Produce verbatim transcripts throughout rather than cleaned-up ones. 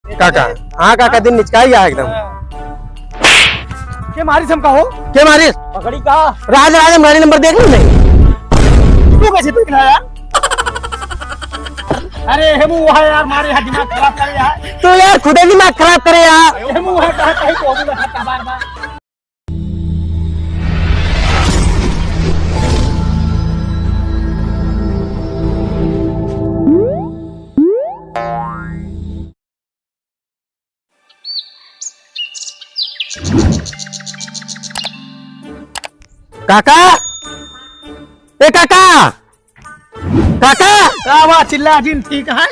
काका, हाँ काका, दिन निचकाई गया एकदम। के मारिस हमका हो? के मारिस? पकड़ी का? राज, राज, हम गाड़ी नंबर देख ली नहीं। तू कैसे देख रहा यार? अरे हेमू है यार, मारे यहाँ दिमाग खराब करे यार। तू यार खुदे दिमाग खराब करे यार। हेमू है, कहा कहीं तो हेमू लखा बार बार। काका, ए काका, काका। का बा चिल्ला जिन, ठीक है?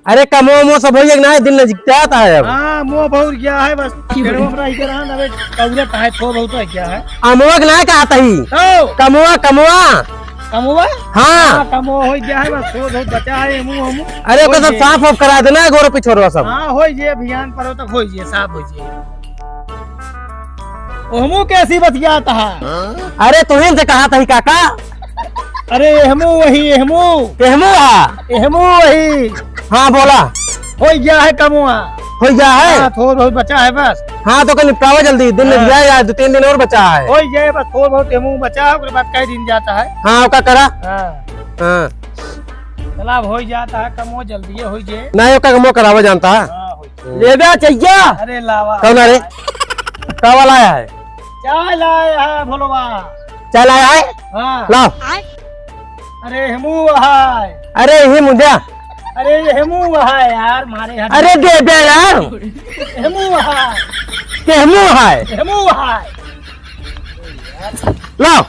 अरे कमो मो सब होइए ना, दिन नजदीक आता है अब। हाँ, मोह भौर गया है बस। पेड़वा पर रह के रहा ना, अबे कौरत है, थो बहुत है क्या है? अमवा के ना कहत ही। ओ। कमवा, कमवा। कमवा? हाँ। हाँ, कमवा हो गया है बस, थो बहुत बचा है, हमू, हमू। अरे ओकर सब साफ वाफ करा देना, गोरो पिछोरवा सब। हाँ, हो जे, अभियान पर हो तक हो जे, साफ हो जे। ओहमू कैसी बतियात हा? अरे तुहिन से कहत ही काका। अरे एहमू वही, एहमू। एहमू हा? एहमू वही। हाँ बोला। हो गया है कमुआ। हो गया है? हाँ, थोड़ा बहुत बचा है बस। हाँ तो कल निपटावा जल्दी, दिन हाँ। लग जाए यार, दो तीन दिन और बचा है। हो गया है बस, थोड़ा बहुत एहमू बचा है, ओकरे बाद कई दिन जाता है। हाँ, ओका करा। हाँ। हाँ। चला अब हो जाता है कमो, जल्दी हो जे। नहीं, ओका कमो करावा जानता है। हाँ, हो लेबे चाहिए? अरे लावा। कौन है रे? का वाला आया है? चाय लाया है भोलवा। चाय लाया है? हाँ। लाओ। अरे हेमू है। अरे ये मुंडिया। अरे ये हेमू है यार, मारे हट। अरे दे दे यार। हेमू है। के हेमू है? हेमू है। लाओ।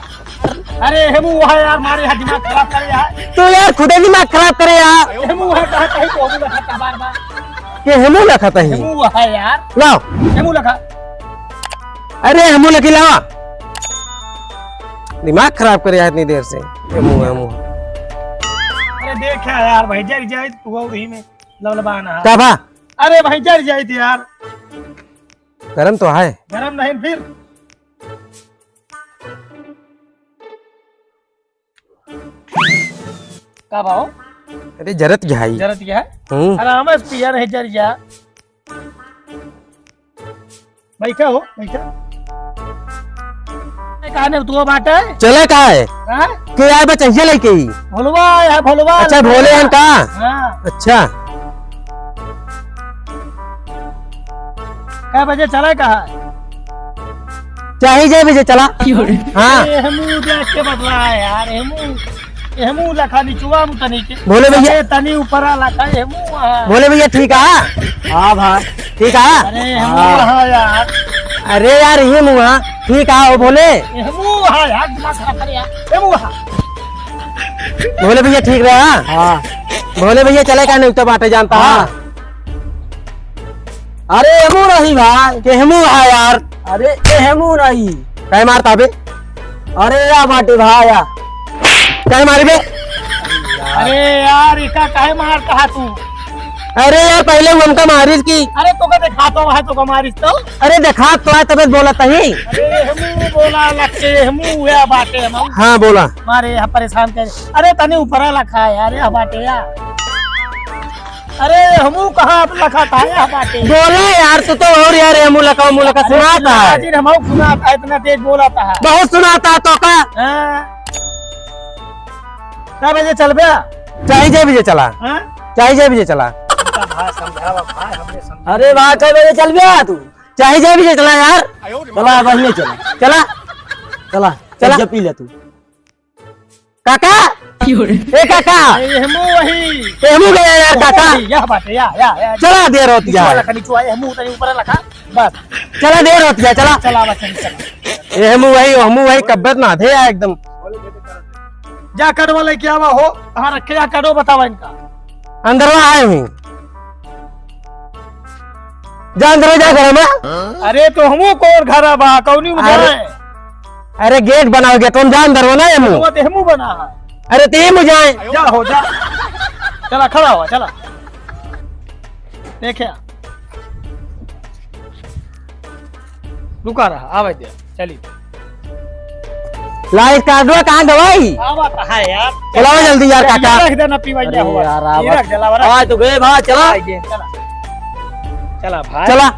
अरे हेमू है यार, मारे यहाँ दिमाग खराब करे यार। तो यार खुदे दिमाग खराब करे यार। हेमू है, कहा कहीं तो हेमू लखा बार बार। के हेमू लखा तही? हेमू है यार। लाओ। हेमू लखा। अरे हेमू लखी लावा। दिमाग खराब करे यार इतनी देर से। हेमू, हेमू। अरे देख यार भाई, जर जाए तू और ही में लवलबाना। का बा? अरे भाई जर जाए थे यार। गरम तो है। गरम नहीं फिर। का भाव? अरे जरत गया है। जरत गया है? हम्म। आराम से पिया रहे जर जा। बैठा हो, बैठा। ए, कहा ने तू बाटे? चले का है? हाँ? के आए बचैया लेके ही? भोलवा है, भोलवा। अच्छा, भोले हैं का? हाँ। अच्छा। कै बजे चले का है? चाहे जे बजे चला। हाँ। ए, हमू देख के बदला है यार, हमू, हमू लखा निचुआ मु तनी के। भोले भैया। ए, तनी ऊपरा लखा, हमू, हाँ। भोले भैया ठीक है? हाँ भाई। ठीक है? अरे, हमू हाँ। हाँ यार। अरे यार, ये मुआ, ठीक है, वो भोले। हमू हाँ यार, दिमाग खराब करे यार। हमू हाँ। भोले भैया ठीक रहा? हाँ। भोले भैया चले का नहीं तो बाटे जानता है? हाँ। अरे एहमू नहीं भाई। केहमू है यार? अरे एहमू नहीं। काहे मारता बे? अरे या बाटे भाई या। काहे मारी बे? अरे यार, इका काहे मारता है तू? अरे यार, पहले वो हमका मारिस की। अरे तो का देखा तो है, तो का मारिस तो? अरे देखा तो है, तबे बोला तही। अरे हमू बोला लगते, हमू हुआ बाटे हम। हाँ बोला। मारे यहाँ परेशान कर। अरे तनी ऊपरा लखा यार, या बाटे या। अरे, हमू कहाँ आप लखा था, यह बाटे। बोला यार, तू तो और यार, हमू लखा, हमू लखा अरे, सुनाता है। हाजिर हमू सुनाता है, इतना तेज बोलाता है। बहुत सुनाता है तो का? हाँ। कै बजे चलबे? चाहे जे बजे चला। हाँ? चाहे जे बजे चला। इनका भाई समझावा, भाई हमने समझा। अरे भाई, कै बजे चलबे तू? चाहे जे बजे चला यार। चला, बढ़िया चला। चला। चला। चला। एक जग पी ले तू। काका? ए काका? ए, हमू वही। ए, हमू गया यार, काका। वही, यह बात है, या, या, या। चला, देर होती है। निचुआ लखा, निचुआ, ए, हमू तनी ऊपर लखा, बस। चला, देर होती है, चला। चला, बस, चल, चला। ए, हमू वही, हमू वही, कब्बत ना थे यार एकदम। जा, कड़वा लेके आवा हो, कहाँ रखे या कड़ो बतावा इनका। अंदरवा आए हुई। जा अंदर जा घर में। अरे तो हमू कोर घर बा, कौनी में अरे, जाए? अरे गेट बनाओ, गेट में जा अंदर हो ना हमू। वो तो हमू बना है। अरे ते हमू जाए। जा हो जा। चला खड़ा हुआ, चला। देखिया। रुका रहा, आवे दे। चली। ला, इस कार्डवा कहाँ गवाई? आवा तो है यार। चलाओ जल्दी यार, ये काका। रख देना, पीवा अरे हुआ। यार, ये आवा। रख दे, लावा, रख। आवा तो गए भाई, चला। आ गए, चला। चला भाई। चला।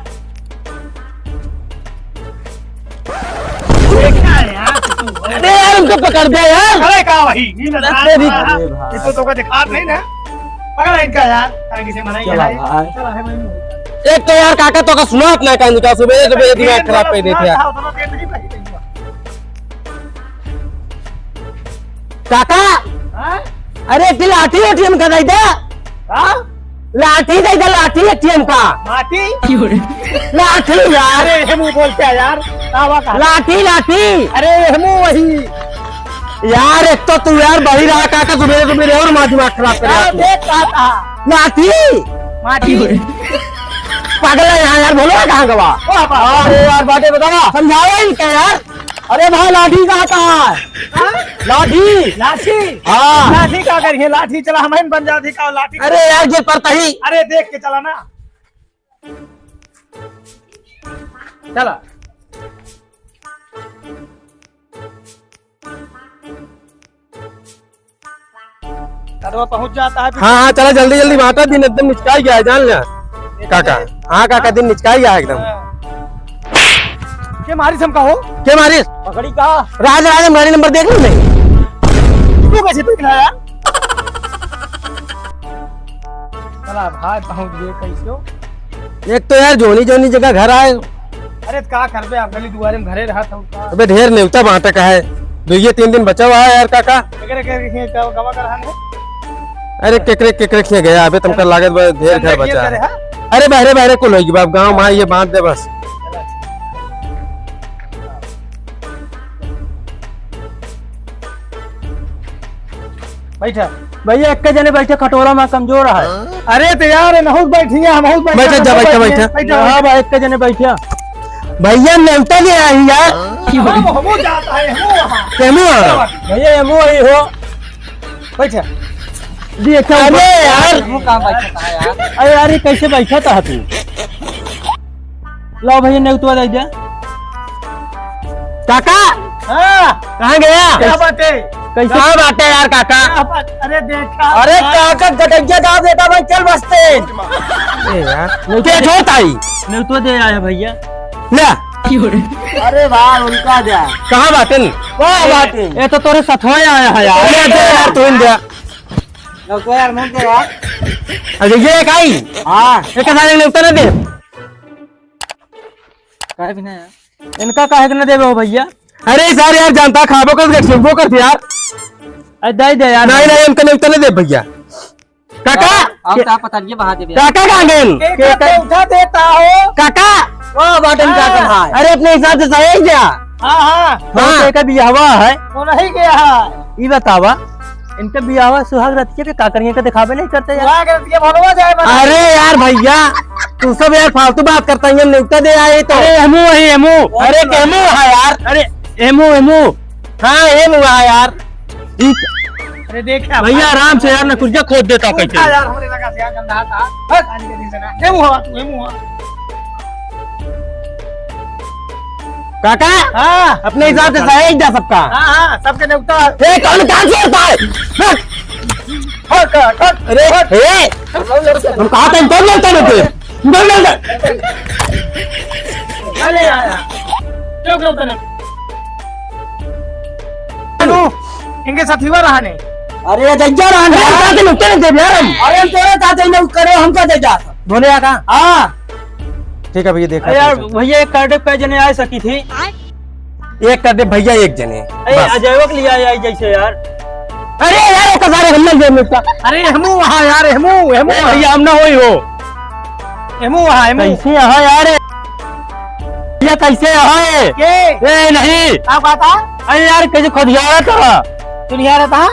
देखा यार, तू। अरे यार, उनको पकड़ दे यार। अरे का वही? ये ना अरे भी अरे भाई। इसको तो का दिखात नहीं ना। पकड़ इनका यार। ताकि से मनाई चला है। भाई। चला है भाई। एक तो यार काका तो का सुनात ना कान का सुबह सुबह दिमाग खराब कर देते हैं। काका, हाँ? अरे एक लाठी एटीएम का दे दे। हाँ? लाठी दे दे, लाठी एटीएम का। माटी? लाठी यार। अरे, एहमू बोलते हैं यार। का बात है? लाठी, लाठी। अरे, एहमू वही। यार, एक तो तू यार बही रहा काका, सुबेरे सुबेरे और माँ दिमाग खराब कर रहा हाँ, तू। देख, का था? लाठी। माटी। पागल है यहाँ यार, बोलो ना कहाँ गवा? वाह, वाह। अरे यार, बातें बतावा। समझावा इनका यार। अरे भाई, लाठी कहाँ था? हाँ? लाठी। लाठी? हाँ। लाठी का करिए? लाठी चला, हम ही बन जाती का लाठी। अरे यार, ये पड़ता ही। अरे देख के चला ना। चला। कदवा पहुंच जाता है। हाँ, हाँ, चला जल्दी, जल्दी बांटा, दिन एकदम निचकाई गया है, जान ले। काका, हाँ काका, दिन निचकाई गया है एकदम। के मारिस हमका हो? के मारिस? पकड़ी का? राज, राज, हम गाड़ी नंबर देख ली नहीं। तू कैसे देख रहा यार? चला भाई, पहुंच गए कैसे हो? एक तो यार जोनी जोनी जगह घर आए। अरे तो का करबे, आप गली दुआरे में घरे रहत हो का? अबे ढेर नेवता बांटे का है, दो ये तीन दिन बचा हुआ है यार काका। एकरे के, के, के, गवा कर हाल है? अरे केकरे केकरे के गया, अबे तुमका लागत बा ढेर घर बचा है। हाँ? अरे बहरे बहरे कुल होगी बाप, गाँव माँ ये बांट दे बस। बैठा। भैया, एक जने बैठे, खटोला में कमजोर है। अरे तो यार, नहुस बैठी है, हम बहुत बैठा, बैठा जा, बैठा, बैठा, बैठा। बैठा। हाँ भाई, एक जने बैठा। भैया, नेवता ले आई यार। हम, हम जाता है, हम वहाँ। केमू आ? भैया, एमू आई हो। बैठा। देखा अरे ऊपर। यार। मुँह कहाँ बैठा था यार? अरे यार, ये कैसे बैठा था तू? लाओ भैया, नेवतवा दे दे। काका, हाँ। कहाँ गया? क्या बात है? कैसे? कहाँ बाटे यार काका? क्या बात? अरे देखा। अरे काका, गटैया दाब देता भाई, चल बस्ते। ए यार, नहीं के तो छोट आई? नेवतवा दे आया भैया। ले। अरे वाह, उनका दे। कहाँ बाटे? वाह बाटे। ये तो तोरे सथवा आया है यार। अरे दे यार, तू दे। नेवतवा यार, मत दे यार। अच्छा, ये एक आई? हाँ। एक हजार नेवता ना दे। काहे बिना यार? इनका काहे के ना देबे हो भैया? अरे सर यार, जानता खाबो कर, गठियबो कर यार। अरे दे दे यार। नहीं, नहीं, इनका नेवता ना दे भैया। काका? अब का पता नहीं, बहा देबे। काका कहाँ गए? एक के का उठा देता हो। काका? वाह, बाटन का हाँ। कहा है? अरे अपने हिसाब से सही जा। हाँ, हाँ। हाँ। तो का बियाहवा है? वो नहीं गया है। ई बतावा, इनके बियाहवा सुहाग रतिया के का करिए, के दिखावे नहीं करते यार। सुहाग रतिया भरवा जाए बस। अरे यार भैया, तू सब यार फालतू बात करता है, ये नेवता दे आए तो। अरे हमू वही, हमू। अरे केमू है यार? अरे एमू, एमू। हाँ, एमू है यार। ई अरे देख यार भैया, आराम से यार, ना कुर्जा खोद देता तू कैसे। उठा यार, हमरे लगा से यार गंदा था। हट, आज के दिन से ना। एमू हवा तू, एमू हवा। काका, हाँ। अपने हिसाब से सहेज जा सबका। हाँ, हाँ, सबके नेवता। ए, कौन कहाँ से होता है? हट। हट, हट, हट। अरे, हट। ए, हम कहा था, इनको नेवता देते। इनको नेवता। अरे यार, क्यों नेवता नहीं? अनु, इनके साथी हुआ रहा नहीं। अरे, जज्जा रहा नहीं। अरे, साथ में उत्तर दे यार हम। अरे, हम तेरे साथ ही नहीं करे, हमको दे जा। बोले आका? हाँ। ठीक है भैया, देखा अरे यार, था। भैया, एक कार्ड पे जने आ सकी थी। एक कर दे भैया, एक जने, अरे, बस। अजयवा के लिए आई, आई जैसे यार। अरे यार, एक हजार हम नहीं देब इसका। अरे, हमू वहाँ यार, हमू, हमू ए, भैया, हम ना होई हो। हमू वहाँ, हमू। कैसे यहाँ यार? ये कैसे यहाँ है? के? ए, नहीं। का बात है? अरे यार, कैसे खुद जा रहा था? तू नहीं आ रहा था?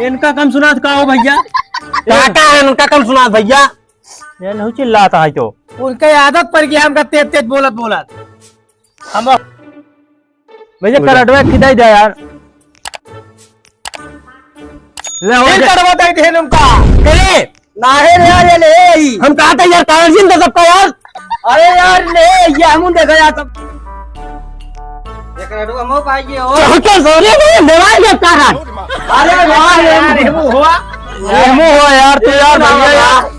इनका कम सुनात का हो भैया? काका है, उनका कम सुनात भैया। ये नहीं चिल्लाता है तो। उनका आदत पड़ गया हमका तेज तेज बोलत बोलत। हम भैया, बोलो। करंटवा खिदाई दे यार। ले, हो ये गया। करवा दे दे हमका। करे। नाहे रे यार, ये ले ही। हम कहा था यार, कारण जिन तो सबका यार। अरे यार, ले, ये हमू देखा यार सब। ये करंटवा मो पाइए हो। तो क्या सो रे, ये दीवार में का है? अरे वाह, ये यार, ये वो हुआ। ये वो हुआ यार, तू यार, भैया यार।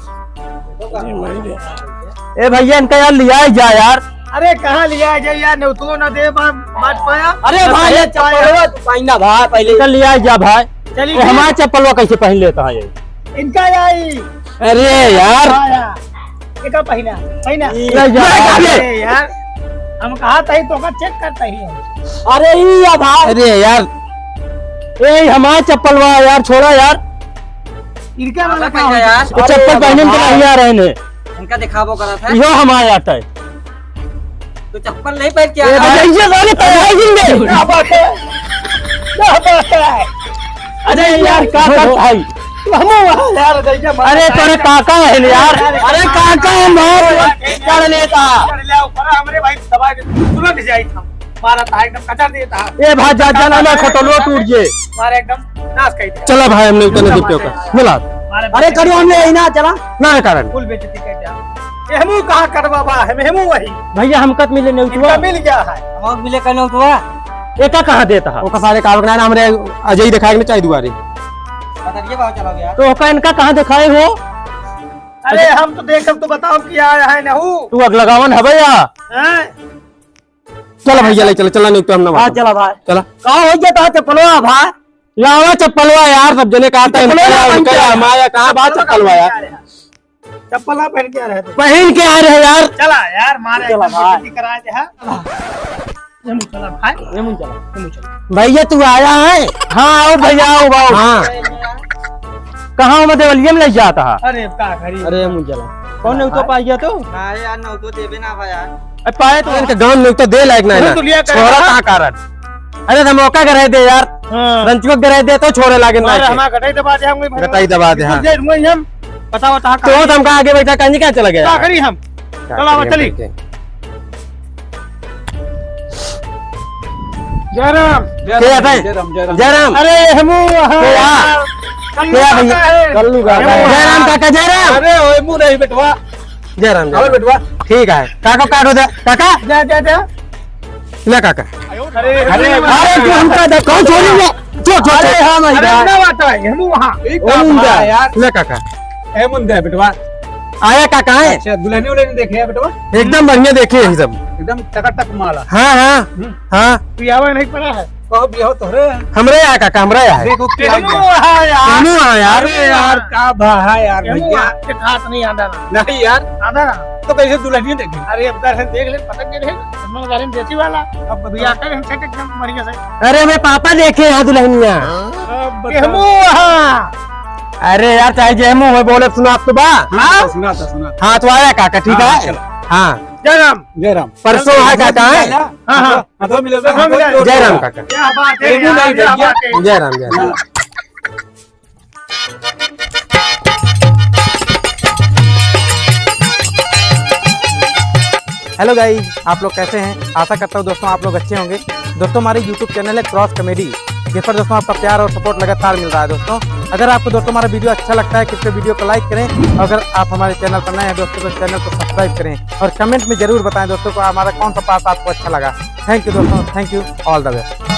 ए भइया, इनका यार लिया ही जा यार। अरे कहाँ लिया जाए यार, नेवतुओ ना दे बा-, बात पाया। अरे ना भाई, ये पाया। चप्पलवा तू पहिना भाई पहले। इनका लिया ही जा भाई। चलिए ए, ठीक। हमार चप्पलवा कैसे पहिन लेता है ये? इनका यार। अरे यार। हाँ यार। एका पहिना, पहिना। ले जा। अरे यार, हम कहा तही तो का चेक करता ही है। अरे ई या भाई। अरे यार, ए हमार चप्पलवा यार, छोड़ा यार। इनका वाला का हो यार? ये चप्पल पहने में तो नहीं आ रहे हैं। इनका दिखाबो करा था। यो हमार आता है। तो चप्पल नहीं पहन के ए आया। भाई, ये साले पहनाई देंगे। क्या बात है? क्या बात है? अरे यार, का करता है? हम वहाँ यार, देखिए, अरे, तोरे काका है यार। अरे, काका है, मार, कर लेता। कर ले, ऊपर हमरे भाई दबा के तुरंत जाई था। मारा था, एकदम कचर देता। ए भाई, जा, जा ना, ना, खटोलो टूट जे। मारे एकदम नाश कर दिया। चला भाई, हमने उतने मारा दिखे का। मारा मिला। मारा अरे, करियो, हमने यही ना चला। ना, कारण। फुल बेइज्जती कर दिया। ए, हमू कहाँ करवा बा? हम, हमू वही। भइया, हमका त मिले नेवतुआ। इनका मिल गया है। हमका मिले का नेवतुआ? एका कहाँ देता है? ओका सारे का बकना ना, हमरे अजय दिखाए के चाहे दुआरे। बता, ये बात चला गया। तो ओका इनका कहाँ दिखाए हो? अरे, हम तो देखब तो बताओ कि आया है नहू। तू अगलगावन हबे या? हैं? चला भइया, ले चला, चला, नहीं तो हम ना हाँ, बात। चला भाई। चला। का हो गया था चप्पलवा भाई? लावा चप्पलवा यार, सब जने कहा था, चप्पलवा इनका ना पहन के आया। हमारा कहाँ बात चप्पलवा यार? चप्पल ना पहन के आ रहे थे। पहन के आ रहे यार। चला यार, मारे चला एकदम भाई। बेइज्जती करा दे, हाँ। ये मुंह चला भाई, ये मुंह चला, ये मुंह चला। भइया तू आया है? हाँ, आओ भइया, आओ, आओ। हाँ। कहाँ हो, देवलिया में ले जाता है? अरे, का करी? अरे, मुंह चला। कौन नेवतो पाई गया तू? हाँ यार, नेवतो देबे ना भाई यार। अरे, पाए तो। इनके गांव में तो दे लायक नहीं ना। तो लिया कर छोरा रहा। का कारण? अरे, धमोका के रह दे यार। हाँ। रंचुआ के रह दे तो छोरे लागे ना मारे के। हमारा गटाई दबा दे, हम गटाई दबा दे, हाँ। दे, रुआ ही हम। बताओ, कहाँ तो कहाँ? हम कहाँ आगे बैठा, कहीं क्या चला गया? क्या करी हम? क्या चला, करी हम चली। बैठे? जयराम। के आता है? जयराम, जयराम। जयराम। अरे, हमू, हाँ। के आ? कल्लू के आ भइया? काका है। कल्लू काका है। हमू, जयराम हाँ। काका, जयराम। अरे, ओए, मुँह नहीं बेटवा। जयराम, और जयराम। बेटवा? ठीक है। काका, काट हो जा। काका? जा, जा, जा। ले काका। अरे, अरे, अरे, तू हमका दे, कौन छोड़ी ले? जो, जो, अरे, जो। हाँ, अरे, भाई। ना बात है, हमू वहाँ। एक ओ काम मुंडा, है यार। ले काका। ए मुंडा, बेटवा। आया काका है? अच्छा, दुल्हनी उल्हनी देखे है, बेटवा? एकदम बढ़िया देखे है सब। एकदम टकाटक माला। हाँ, हाँ, हम्म। हाँ। तू आवे नहीं पड़ा है। कहो बियाह तोहरे है। हमरे यहाँ काका, हमरे यहाँ है। देखो, क्या हमू है? वहाँ यार। हमू वहाँ यार। अरे यार, का भा है यार हमू भैया? वहाँ के हाथ नहीं आंदा ना। नहीं यार। आंदा ना। तो कैसे दुल्हनिया देखे? अरे, अब घर से देख ले, पता के रहे, हम लोग घर में देसी वाला। अब भैया कर हम सेट एकदम बढ़िया से। अरे, मैं पापा देखे यहाँ दुल्हनिया। अब बता। हमू वहाँ। अरे यार, चाहे जेहमू हो, बोले सुना तो बा। हाँ? सुना था, सुना था। हाँ, तो आया काका, ठीक हाँ, है? चलो। हाँ। जय राम। जय राम। परसों है काका, है? हाँ, हाँ। हाथों मिले, हाथों मिले। जय राम काका। क्या बात है यार, क्या बात है। जय राम, जय राम। Hello guys, आप लोग कैसे हैं? आशा करता हूँ दोस्तों आप लोग अच्छे होंगे। दोस्तों हमारे YouTube channel है Cross Comedy, जिस पर दोस्तों आपका प्यार और support लगातार मिल रहा है। दोस्तों अगर आपको दोस्तों हमारा video अच्छा लगता है, कृपया video को like करें और अगर आप हमारे channel पर नए हैं दोस्तों तो channel को subscribe करें और comment में जरूर बताएं दोस्तों को हमारा कौन सा part आपको अच्छा लगा। Thank you दोस्तों, thank you, all the best।